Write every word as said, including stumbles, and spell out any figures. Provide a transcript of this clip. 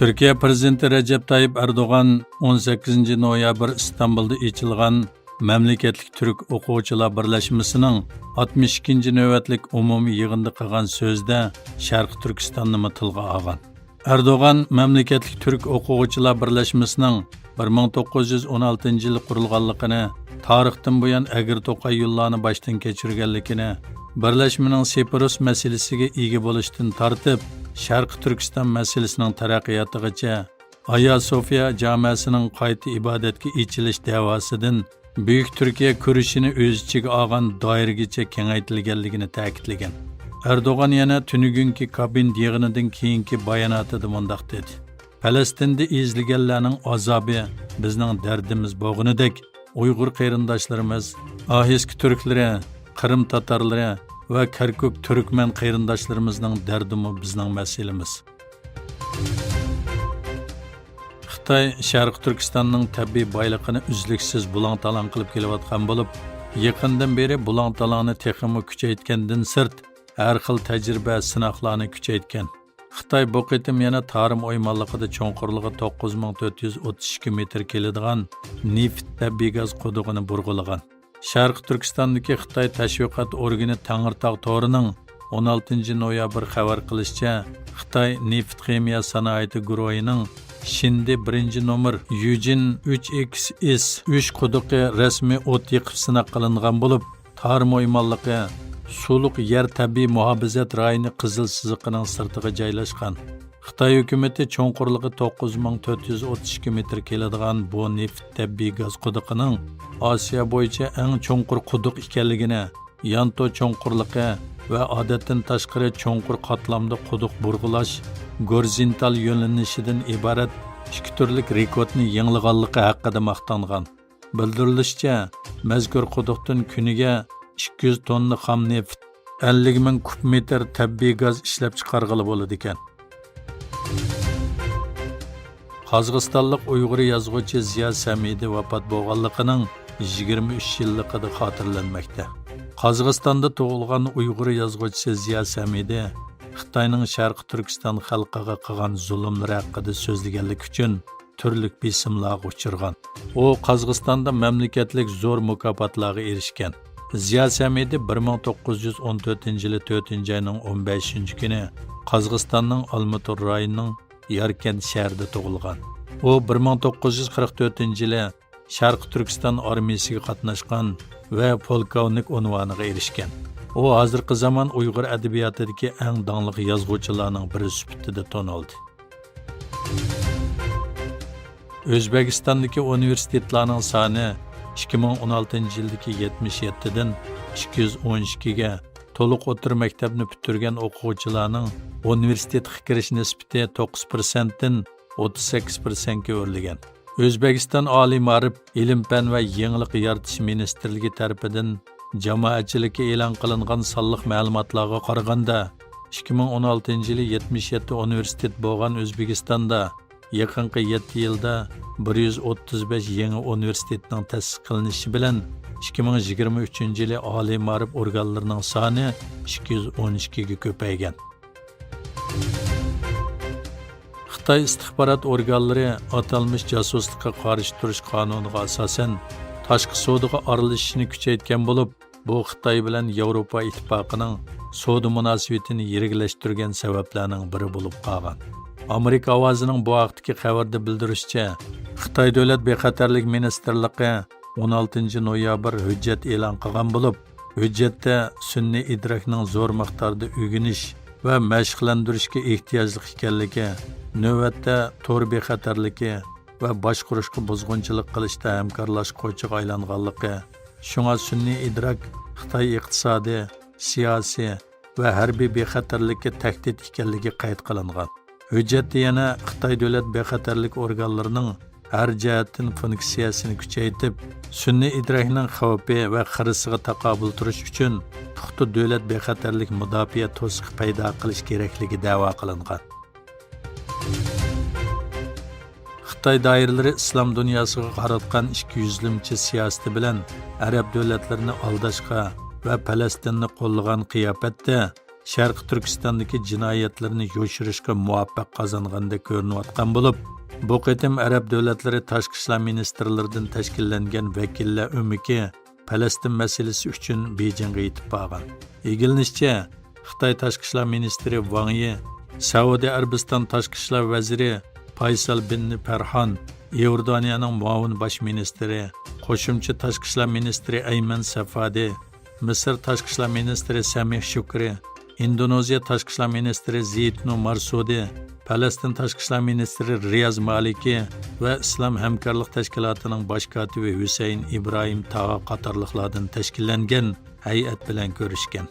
تۈركىيە پىرېزىدېنتى رەجەپ تايىپ ئەردوغان ئون سەككىزىنچى نويابىر ئىستانبۇلدا ئېچىلغان مەملىكەتلىك تۈرك ئوقۇغۇچىلار بىرلەشمىسىنىڭ ئاتمىش ئىككىنچى نۆۋەتلىك ئومۇمىي يىغىندا قىلغان سۆزىدە شەرقىي تۈركىستاننىمۇ تىلغا ئالغان. ئەردوغان مەملىكەتلىك تۈرك ئوقۇغۇچىلار بىرلەشمىسىنىڭ بىر مىڭ توققۇز يۈز ئون ئالتىنچى يىلى قۇرۇلغانلىقىنى، تارىختىن بۇيان ئەگرى توقاي يوللارنى باشتىن كەچۈرگەنلىكىنى، بىرلەشمىنىڭ سېپىروس مەسىلىسىگە ئىگە بولۇشتىن تارتىپ، شەرقىي تۈركىستان مەسىلىسىنىڭ تەرەققىياتىغىچە، ئايا سوفىيا جامەسىنىڭ قايتا ئىبادەتكە ئېچىلىش دەۋاسىدىن بۈيۈك تۈركىيە كۈرىشىنى ئۆز ئىچىگە ئالغان دائىرىگىچە كېڭەيتىلگەنلىكىنى تەكىتلىگەن. ئەردوغان يەنە تۈنۈگۈنكى كابىنېت يىغىنىدىن كېيىنكى باياناتىدا مۇنداق دېدى: پەلەستىندە ئېزىلگەنلەرنىڭ ئازابى بىزنىڭ دەردىمىز بولغىنىدەك، ئۇيغۇر قېرىنداشلىرىمىز، ئاھېسكا تۈركلىرى، قىرىم تاتارلىرى ۋە كەركۇك تۈركمەن قېرىنداشلىرىمىزنىڭ دەردىمۇ بىزنىڭ مەسىلىمىز. خىتاي شەرقىي تۈركىستاننىڭ تەبىئىي بايلىقىنى ئۈزلۈكسىز بۇلاڭ-تالاڭ قىلىپ كېلىۋاتقان بولۇپ، يېقىندىن بېرى بۇلاڭ-تالاڭنى تېخىمۇ كۈچەيتكەندىن سىرت، ھەر خىل تەجرىبە، سىناقلارنى كۈچەيتكەن. خىتاي بۇ قېتىم يەنە تارىم ئويمانلىقىدا چوڭقۇرلۇقى توققۇز مىڭ تۆت يۈز ئوتتۇز ئىككى مېتىر كېلىدىغان نېفىت تەبىئىي گاز قۇدۇقىنى بۇرغىلىغان. شەرقىي تۈركىستاندىكى خىتاي تەشۋىقات ئورگىنى تەڭرىتاغ تورىنىڭ ئون ئالتىنچى نويابىر خەۋەر قىلىشىچە، خىتاي نېفىت خىمىيە سانائىتى گۇرۇھىنىڭ شىندى بىرىنچى نومۇر يۈجىن ئۈچ ئېكس ئېس ئۈچ قۇدۇقى رەسمىي ئوت يېقىپ سىناق قىلىنغان بولۇپ، تارىم ئويمانلىقى سۇلۇق يەر تەبىئىي مۇھاپىزەت رايونى قىزىل سىزىقىنىڭ سىرتىغا جايلاشقان. خىتاي ھۆكۈمىتى چوڭقۇرلۇقى توققۇز مىڭ تۆت يۈز ئوتتۇز ئىككى مېتىر كېلىدىغان بۇ نېفىت تەبىئىي گاز قۇدۇقىنىڭ ئاسىيا بويىچە ئەڭ چوڭقۇر قۇدۇق ئىكەنلىكىنى، يانتو چوڭقۇرلۇقى ۋە ئادەتتىن تاشقىرى چوڭقۇر قاتلامدا قۇدۇق بۇرغىلاش گورىزونتال يۆنىلىشىدىن ئىبارەت ئىككى تۈرلۈك رېكورتنى يېڭىلىغانلىقى ھەققىدە ماختانغان. بىلدۈرۈلۈشىچە، مەزكۇر قۇدۇقتىن كۈنىگە ئىككى يۈز توننا خام نېفىت، ئەللىك مىڭ كۇب مېتىر تەبىئىي گاز ئىشلەپچىقارغىلى بولىدىكەن. قازاقىستانلىق ئۇيغۇر يازغۇچى زىيا سەمىدى ۋاپات بولغانلىقىنىڭ يىگىرمە ئۈچ يىللىقىدا خاتىرىلەنمەكتە. قازاقىستاندا تۇغۇلغان ئۇيغۇر يازغۇچىسى زىيا سەمىدى خىتاينىڭ شەرقىي تۈركىستان خەلقىگە قىلغان زۇلۇملىرى ھەققىدە سۆزلىگەنلىكى ئۈچۈن تۈرلۈك بېسىملارغا ئۇچرىغان. ئۇ قازاقىستاندا مەملىكەتلىك زور مۇكاپاتلارغا ئېرىشكەن. زىيا سەمىدى بىر مىڭ توققۇز يۈز ئون تۆتىنچى يىلى تۆتىنچى ئاينىڭ ئون بەشىنچى كۈنى قازاقىستاننىڭ ئالمۇتۇر رايونىنىڭ ياركەنت شەھىرىدە تۇغۇلغان. ئۇ بىر مىڭ توققۇز يۈز قىرىق تۆتىنچى يىلى شەرقىي تۈركىستان ئارمىيىسىگە قاتناشقان ۋە پولكوۋنىك ئۇنۋانىغا ئېرىشكەن. ئۇ ھازىرقى زامان ئۇيغۇر ئەدەبىياتىدىكى ئەڭ داڭلىق يازغۇچىلارنىڭ بىرى سۈپىتىدە تونۇلدى. ئۆزبېكىستاندىكى ئۇنىۋېرسىتېتلارنىڭ سانى ئىككى مىڭ ئون ئالتىنچى يىلدىكى يەتمىش يەتتىدىن ئىككى يۈز ئون ئىككىگە، تولۇق ئوتتۇرا مەكتەپنى پۈتتۈرگەن ئوقۇغۇچىلارنىڭ ئۇنىۋېرسىتېتقا كىرىش نىسبىتى توققۇز پىرسەنتتىن ئوتتۇز سەككىز پىرسەنتكە ئۆرلىگەن. ئۆزبېكىستان ئالىي مائارىپ، ئىلىم-پەن ۋە يېڭىلىق يارىتىش مىنىستىرلىكى تەرىپىدىن جامائەتچىلىككە ئېلان قىلىنغان سانلىق مەلۇماتلارغا قارىغاندا، ئىككى مىڭ ئون ئالتىنچى يىلى يەتمىش يەتتە ئۇنىۋېرسىتېت بولغان ئۆزبېكىستاندا يېقىنقى يەتتە يىلدا بىر يۈز ئوتتۇز بەش يېڭى ئۇنىۋېرسىتېتنىڭ تەسىس قىلىنىشى بىلەن، ئىككى مىڭ يىگىرمە ئۈچىنچى يىلى ئالىي مائارىپ ئورگانلىرىنىڭ سانى ئىككى يۈز ئون ئىككىگە كۆپەيگەن. خىتاي ئىستىخبارات ئورگانلىرى ئاتالمىش جاسۇسلۇققا قارشى تۇرۇش قانۇنىغا ئاساسەن، تاشقى سودىغا ئارىلىشىشنى كۈچەيتكەن بولۇپ، بۇ خىتاي بىلەن ياۋروپا ئىتتىپاقىنىڭ سودا مۇناسىۋىتىنى يىرىكلەشتۈرگەن سەۋەبلەرنىڭ بىرى بولۇپ قالغان. ئامېرىكا ئاۋازىنىڭ بۇ ھەقتىكى خەۋىرىدە بىلدۈرۈشىچە، خىتاي دۆلەت بىخەتەرلىك مىنىستىرلىقى ئون ئالتىنچى نويابىر ھۆججەت ئېلان قىلغان بولۇپ، ھۆججەتتە سۈنئىي ئىدراكنىڭ زور مىقداردا ئۆگىنىش ۋە مەشىقلەندۈرۈشكە ئېھتىياجلىق ئىكەنلىكى، نۆۋەتتە تور بىخەتەرلىكى ۋە باشقۇرۇشقا بۇزغۇنچىلىق قىلىشتا ھەمكارلاشقۇچىغا ئايلانغانلىقى، شۇڭا سۈنئىي ئىدراك خىتاي ئىقتىسادىي، سىياسىي ۋە ھەربىي بىخەتەرلىككە تەھدىت ئىكەنلىكى قەيت قىلىنغان. ھۆججەتتە يەنە خىتاي دۆلەت بىخەتەرلىك ئورگانلىرىنىڭ ھەر جەھەتتىن فۇنكسىيەسىنى كۈچەيتىپ، سۈنئىي ئىدراكنىڭ خەۋپى ۋە خىرىسىغا تاقابىل تۇرۇش ئۈچۈن پۇختا دۆلەت بىخەتەرلىك مۇداپىئە توسۇقى پەيدا قىلىش كېرەكلىكى دەۋا قىلىنغان. خىتاي دائىرىلىرى ئىسلام دۇنياسىغا قاراتقان ئىككى يۈزلىمىچە سىياسىتى بىلەن ئەرەب دۆلەتلىرىنى ئالداشقا ۋە پەلەستىننى قوللىغان قىياپەتتە، شەرقىي تۈركىستاندىكى جىنايەتلىرىنى يوشۇرۇشقا مۇۋەپپەق قازانغاندەك كۆرۈنۈۋاتقان بولۇپ، بۇ قېتىم ئەرەب دۆلەتلىرى تاشقى ئىشلار مىنىستىرلىرىدىن تەشكىللەنگەن ۋەكىللەر ئۆمىكى پەلەستىن مەسىلىسى ئۈچۈن بېيجىڭغا يېتىپ بارغان. ئىگىلىنىشىچە، خىتاي تاشقى ئىشلار مىنىستىرى ۋاڭ يى، سەئۇدى ئەرەبىستان تاشقى ئىشلار ۋەزىرى پايسال بىن پەرھان، ئىئوردانىيەنىڭ مۇئاۋىن باش مىنىستىرى، قوشۇمچە تاشقى ئىشلار مىنىستىرى ئەيمەن سەفادى، مىسىر تاشقى ئىشلار مىنىستىرى سەمىھ شۈكرى، ئىندونېزىيە تاشقى ئىشلار مىنىستىرى زېيتنو مارسودى، پەلەستىن تاشقى ئىشلار مىنىستىرى رىياز مالىكى ۋە ئىسلام ھەمكارلىق تەشكىلاتىنىڭ باش كاتىپى ھۈسەيىن ئىبراھىم تاغا قاتارلىقلاردىن تەشكىللەنگەن ھەيئەت بىلەن كۆرۈشكەن.